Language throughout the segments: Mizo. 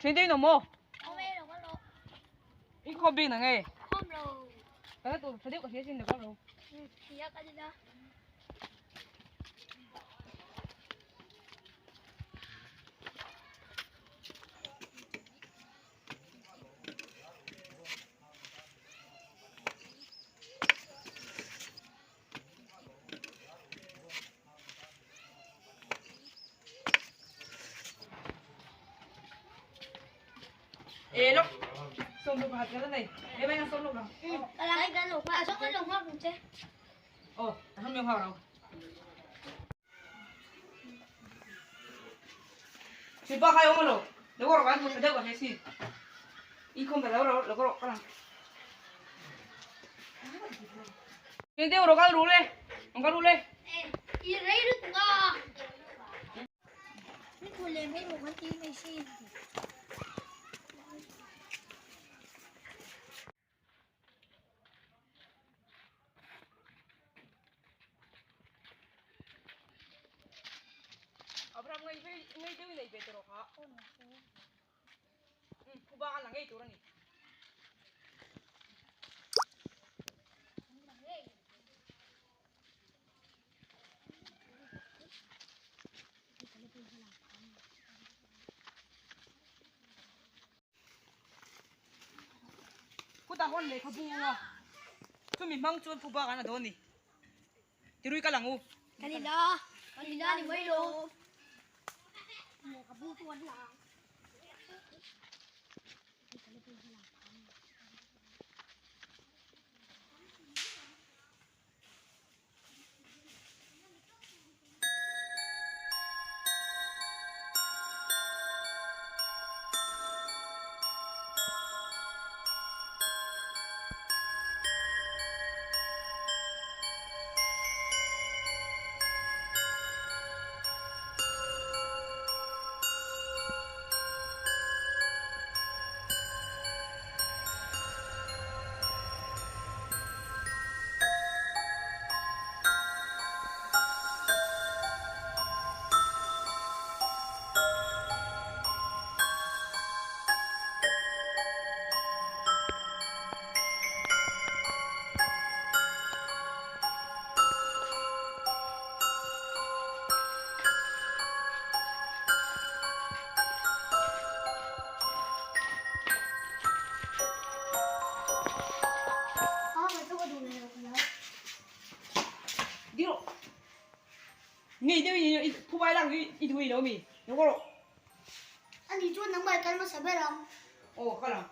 Thinti no mo. I kho bing na nge. Cái tụ phải có xin được không? Ê lúc xôm lục hạt cái này. Ê anh xôm lục nào. Ồ, không miếng vào đâu. Chị ba khai ông rồi. Nếu có cái một cái đâu có gì. Y không phải đâu rồi, đâu có cái nào. Cái tiêu rồi cái rú lên. Ông cái rú lên. Abraham ngay ngay tiêu này về từ đó hả? Ừ, ba là ngay chỗ này. Cô ta hôn lấy khâu bùa. Tôi mình mong chuôn phụ ba cái là đó nè. Thì rui cái lăng u. Kanila, kanila ni Milo. Ngei deuh in phubai lak i duh i lo mi? Lo kal rawh. Ani chuan nangmah i kal hmasa ber ang. Aw ka kal ang.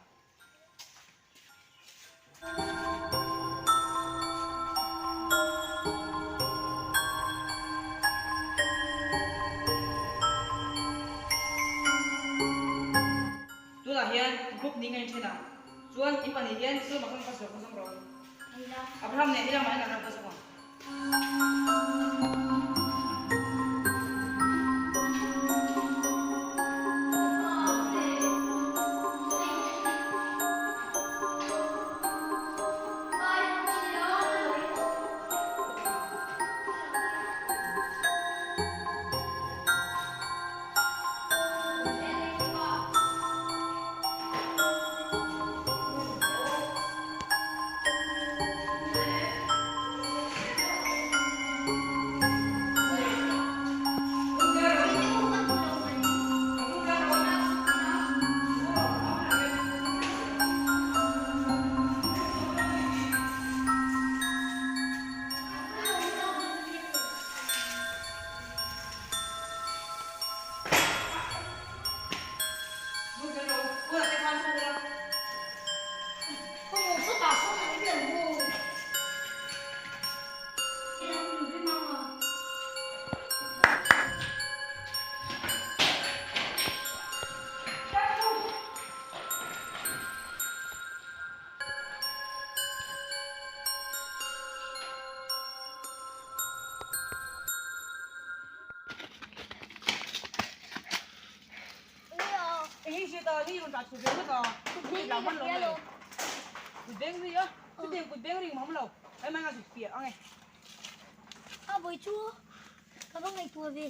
Tunah hian group ning a inthen a, chuan in pahnih hian Sulma kha ka zawk zawk rawh. Abraham nen helamah hian an rawn kal zawk ang. A vawi chu ka va ngaihtuah ve.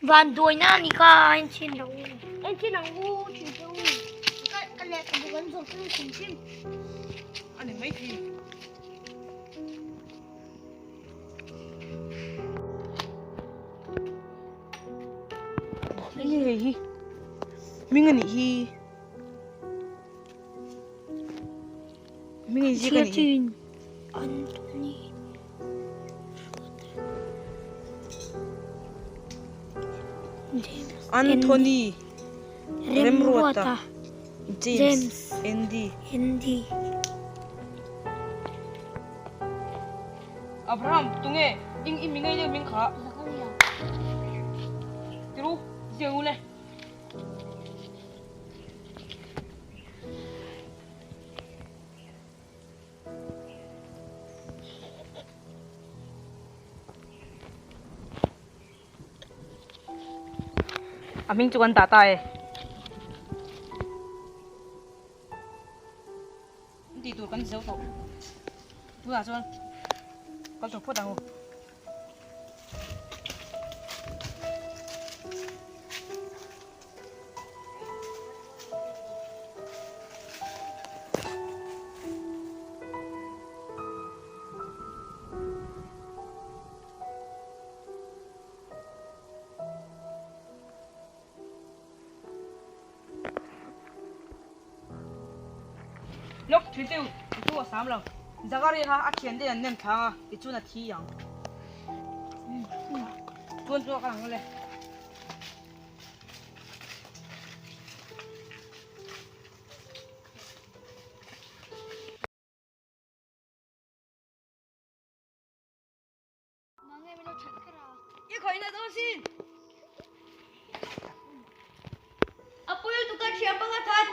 Van dawi na ni kha a en chhin lo en chhin ang u thin te u ka lehkhabu kan zawh chu hrim hrim a ni mai thei Enge hei hi hming a nih hi hming inziak a nih hi. Anthony Anthony Remruata James Andy Andy Abraham tunge ing i mi ngei deuh hming kha tiru ziak u le. A hming chu kan dah ta e. Tih tur kan zo tawh. Tunah chuan kal tur phawt ang u. Lawk thil deuh chu a sam lo. Zachary kha a thian te an nem thlang a, tichuan a thi ang. Chuan chu a kal ang le. I khawihna dawn sin. A pui lutuk a thiam panga that.